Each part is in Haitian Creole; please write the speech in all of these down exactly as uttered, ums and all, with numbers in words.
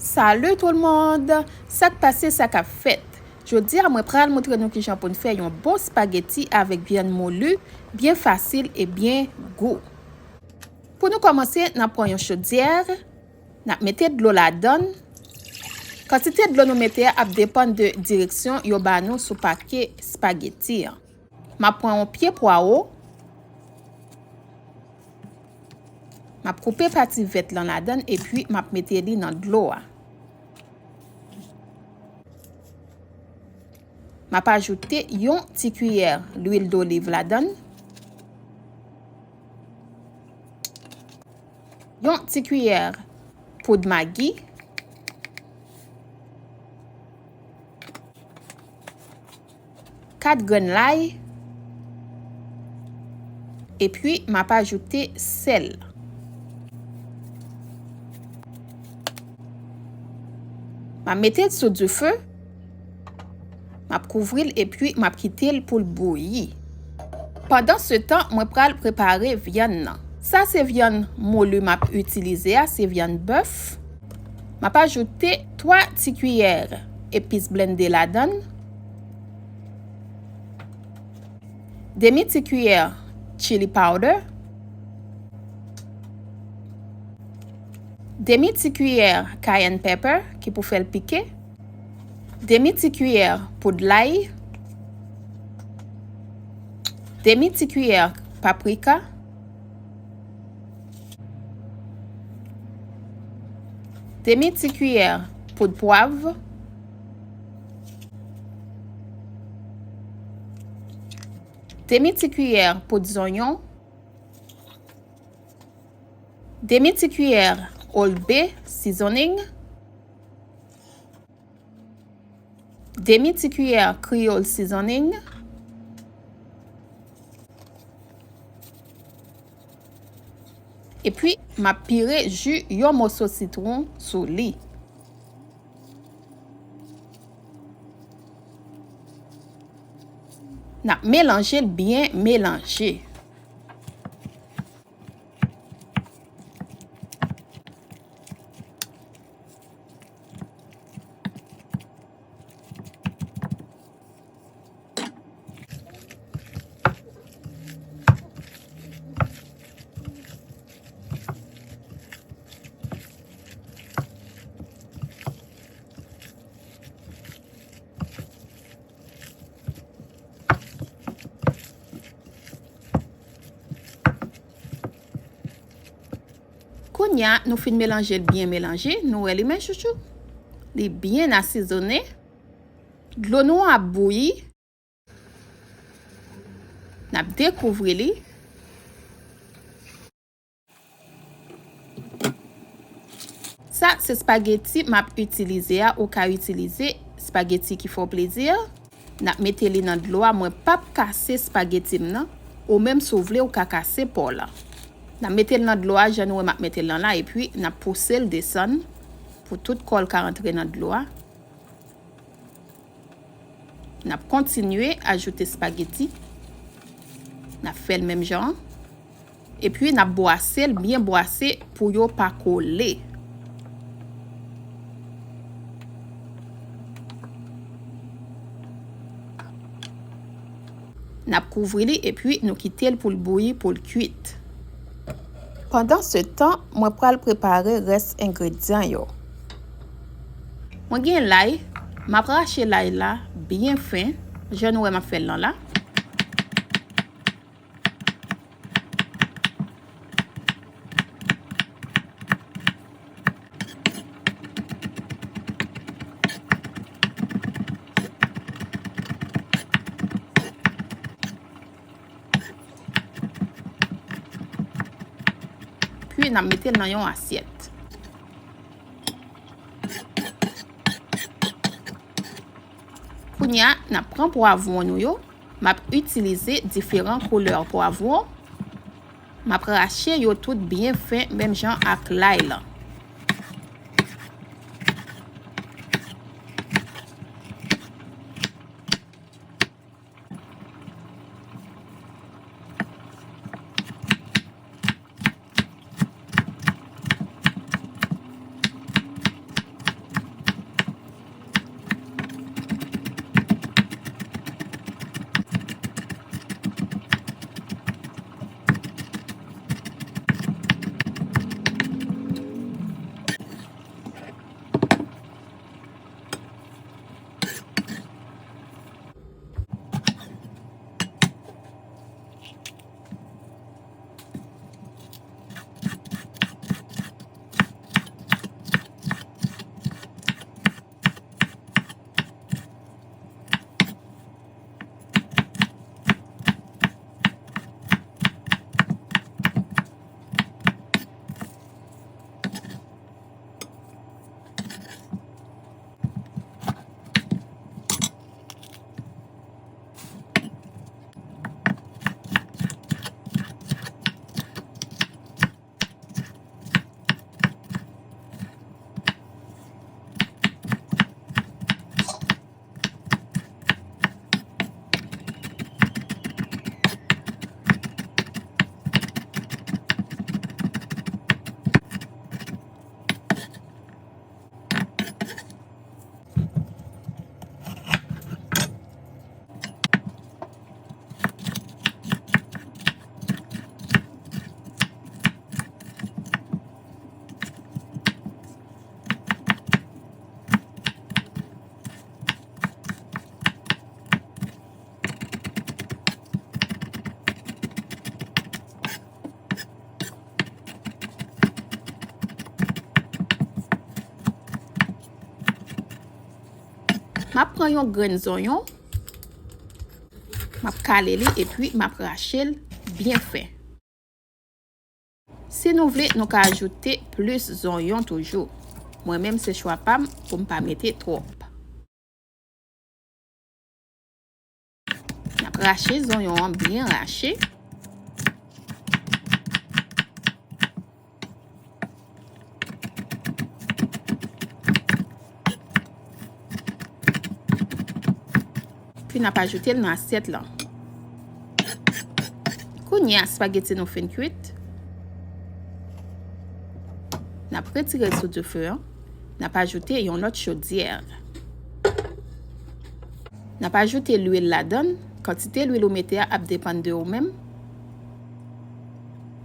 Salut tout le monde! Sa k pase, sa k ap fèt? Jodi a, mwen pral montre nou kijan pou n fè yon bon spaghetti avèk vyann moli, byen fasil e byen gou. Pou nou kòmanse, n ap pran yon chodyè, n ap mete dlo ladan l. Kantite dlo nou mete a ap depann de direksyon yo ba nou sou pake spaghetti an. M ap pran yon pye pwawo. M ap koupe pati vèt lan ladan l epi m ap mete li nan dlo a. M ap ajoute yon ti kiyè lwil doliv ladan l. Yon ti kiyè poud magi. Kat grenn lay. Epi, m ap ajoute sèl. M ap mete l sou dife. M ap kouvri l epi m ap kite l pou l bouyi. Pandansetan, mwen pral prepare vyann nan. Sa se vyann moli m ap itilize a, se vyann bèf. M ap ajoute twa ti kiyè epis blende ladan l, demi ti kiyè chili powder, demi ti kiyè cayenne pepper ki pou fè l pike, demi ti kiyè poud lay, demi ti kiyè paprika, demi ti kiyè poud pwav, demi ti kiyè poud zonyon, demi ti kiyè Old Bay seasoning, demi ti kiyè Creole seasoning, epi m ap pire ji yon moso sitwon sou li. N ap melanje l byen melanje. Kounye a, nou fin melanje l byen melanje, nou wè li men chouchou. Li byen asezone. Dlo nou an ap bouyi. N ap dekouvri li. Sa se spageti m ap itilize a, ou ka itilize spageti ki fè w plezi. N ap mete li nan dlo a, mwen p ap kase spageti m nan, ou menm si w vle ou ka kase pa w la. N ap mete l nan dlo a, jan nou wè m ap mete l lan la, epi n ap pouse l desann pou tout kò l ka rantre nan dlo a. N ap kontinye ajoute spageti. N ap fè l menm jan an. Epi n ap bwase l byen bwase pou yo pa kole. N ap kouvri li epi nou kite l pou l bouyi pou l kuit. Pandansetan, mwen pral prepare rès engredyan yo. Mwen gen lay, m ap rache lay la byen fen, jan nou wè m ap fè l lan la. Epi n ap mete l nan yon asyèt. Kounye a, n ap pran pwavwon nou yo. M ap itilize diferan koulè pwavwon. M ap rache yo tout byen fen, menm jan ak lay lan. M ap pran yon grenn zonyon, m ap kale li epi m ap rache l byen fen. Si nou vle, nou ka ajoute plis zonyon toujou. Mwen menm, se chwa pa m pou m pa mete twòp. N ap rache zonyon an byen rache. Epi n ap ajoute l nan asyèt lan. Kounye a, espageti nou fin kwit. N ap retire l sou dife an. N ap ajoute yon lòt chodyè. N ap ajoute lwil ladan l. Kantite lwil ou mete a ap depann de ou menm.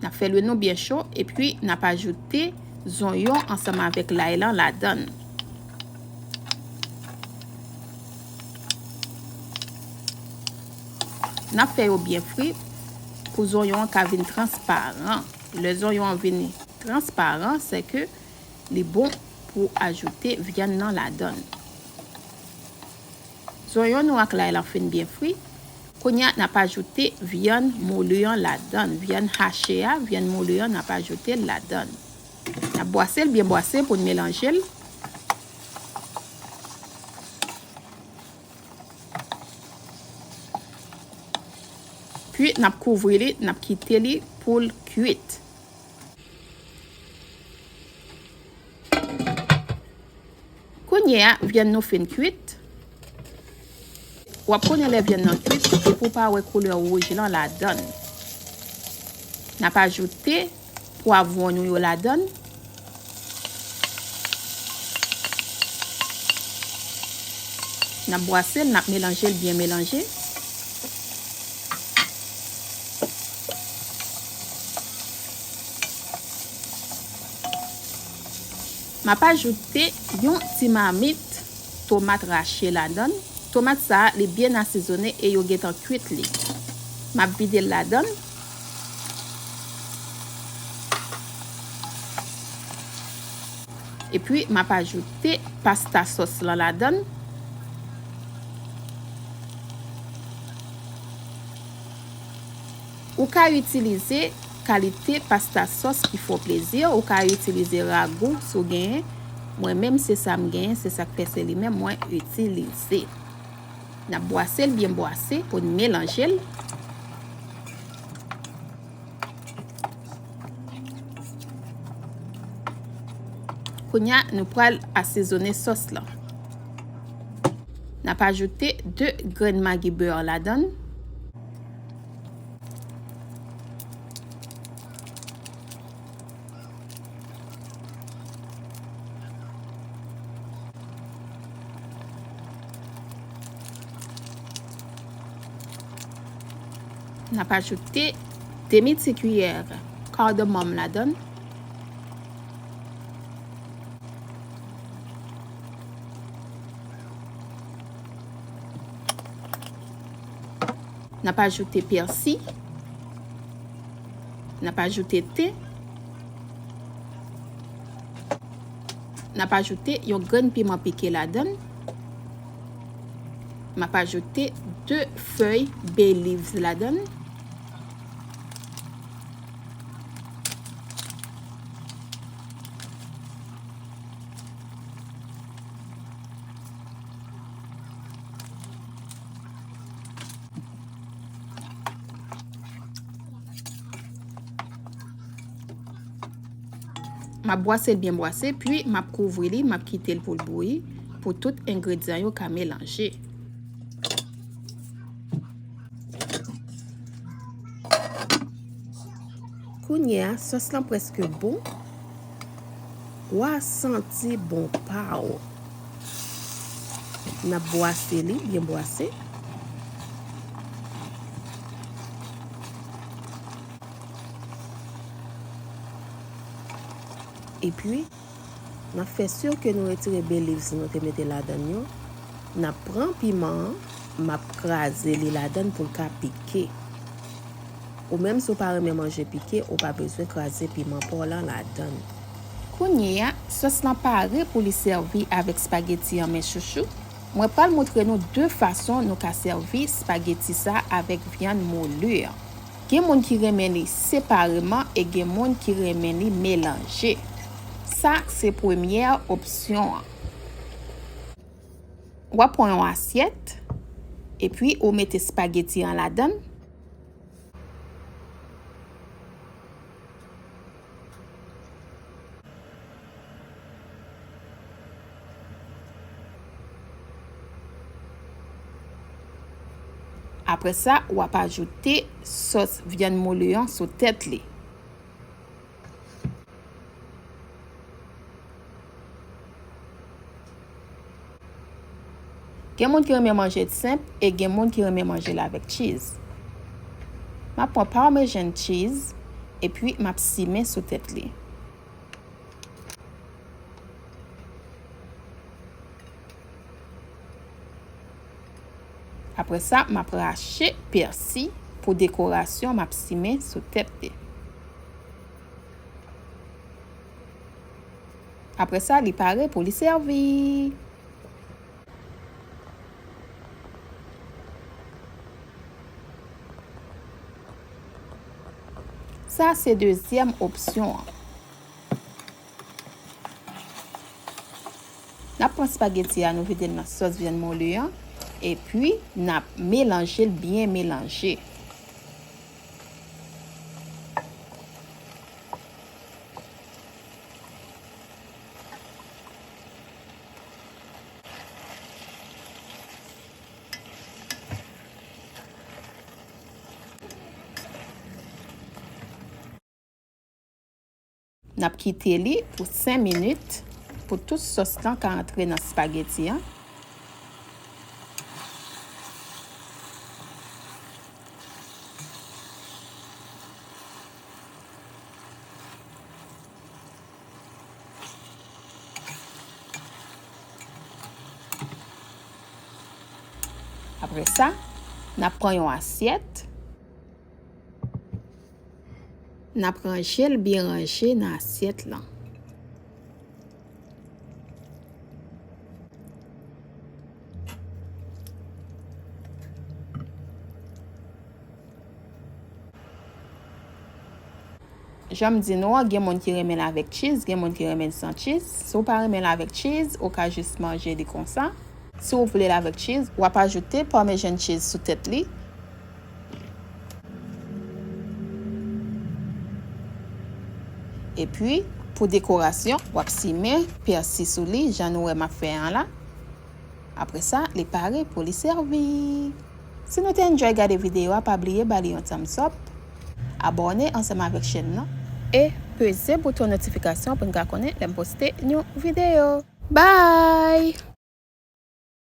N ap fè lwil nou byen cho, epi n ap ajoute zonyon ansanm avèk lay lan ladan l. N ap fè yo byen fri pou zonyon an ka vin transparan. Lè zonyon an vin transparan, se ke li bon pou ajoute vyann nan ladan l. Zonyon nou ak lay lan fin byen fri. Kounye a, n ap ajoute vyann mouli an ladan l. Vyann hache a, vyann mouli an, n ap ajoute l ladan l. N ap bwase l byen bwase pou n melanje l. Epi, n ap kouvri li, n ap kite li pou l kwit. Kounye a, vyann nou fin kwit. W ap konnen lè vyann nan kwit, epi w pa wè koulè wouj lan ladan l. N ap ajoute pwavwon nou yo ladan l. N ap bwase l, n ap melanje l byen melanje. M ap ajoute yon ti mamit tomat rache ladan l. Tomat sa a, li byen asezone e yo gentan kwit li. M ap vide l ladan l. Epi, m ap ajoute pasta sòs lan ladan l. Ou ka itilize kalite pasta sòs ki fè w plezi. Ou ka itilize ragou si w genyen. Mwen menm, se sa m genyen, se sa k fè se li menm mwen itilize. N ap bwase l byen bwase pou n melanje l. Kounye a, nou pral asezone sòs lan. N ap ajoute de grenn magi bè ladan l. N ap ajoute demi ti kiyè cardamom ladan l. N ap ajoute pèsi. N ap ajoute ten. N ap ajoute yon grenn piman pike ladan l. M ap ajoute de fèy bay leaves ladan l. M ap bwase l byen bwase, pi m ap kouvri li, m ap kite l pou l bouyi, pou tout engredyan yo ka melanje. Kounye a, sòs lan prèske bon. W a santi bon pa w. N ap bwase li, byen bwase. Epi, n ap fè si ke nou retire bay leaves nou te mete ladan l yo. N ap pran piman an, m ap kraze li ladan l pou l ka pike. Ou menm, si w pa renmen manje pike, ou pa bezwen kraze piman pa w lan ladan l. Kounye a, sòs lan pare pou li sèvi avèk espageti an, men chouchou. Mwen pral montre nou de fason nou ka sèvi spageti sa avèk vyann moli an. Gen moun ki renmen li separeman e gen moun ki renmen li melanje. Sa se premyè opsyon an. W ap pran yon asyèt, epi ou mete spageti an ladan l. Apre sa, w ap ajoute sòs vyann moli an sou tèt li. Gen moun ki renmen manje l senp e gen moun ki renmen manje l avèk cheese. M ap pran Parmesan cheese epi m ap simen sou tèt li. Apre sa, m ap rache pèsi pou dekorasyon, m ap simen sou tèt li. Apre sa, li pare pou li sèvi. Sa se dezyèm opsyon an. N ap pran spageti a, nou vide l nan sòs vyann moli an, epi n ap melanje l byen melanje. N ap kite li pou senk minit pou tout sòs lan ka antre nan spageti an. Apre sa, n ap pran yon asyèt. N ap ranje l byen ranje nan asyèt lan. Jan m di nou an, gen moun ki renmen l avèk cheese, gen moun ki renmen l san cheese. Si w pa renmen l avèk cheese, ou ka jis manje li konsa. Si w vle l avèk cheese, w ap ajoute Parmesan cheese sou tèt li. Epi, pou dekorasyon, w ap simen pèsi sou li, jan nou wè m ap fè an la. Apre sa, li pare pou li sèvi. Si nou te enjoy gade videyo a, pa bliye ba li yon thumbs up, abòne ansanm avèk chèn nan, e peze bouton notifikasyon pou n ka konnen lè m poste yon videyo. Bye!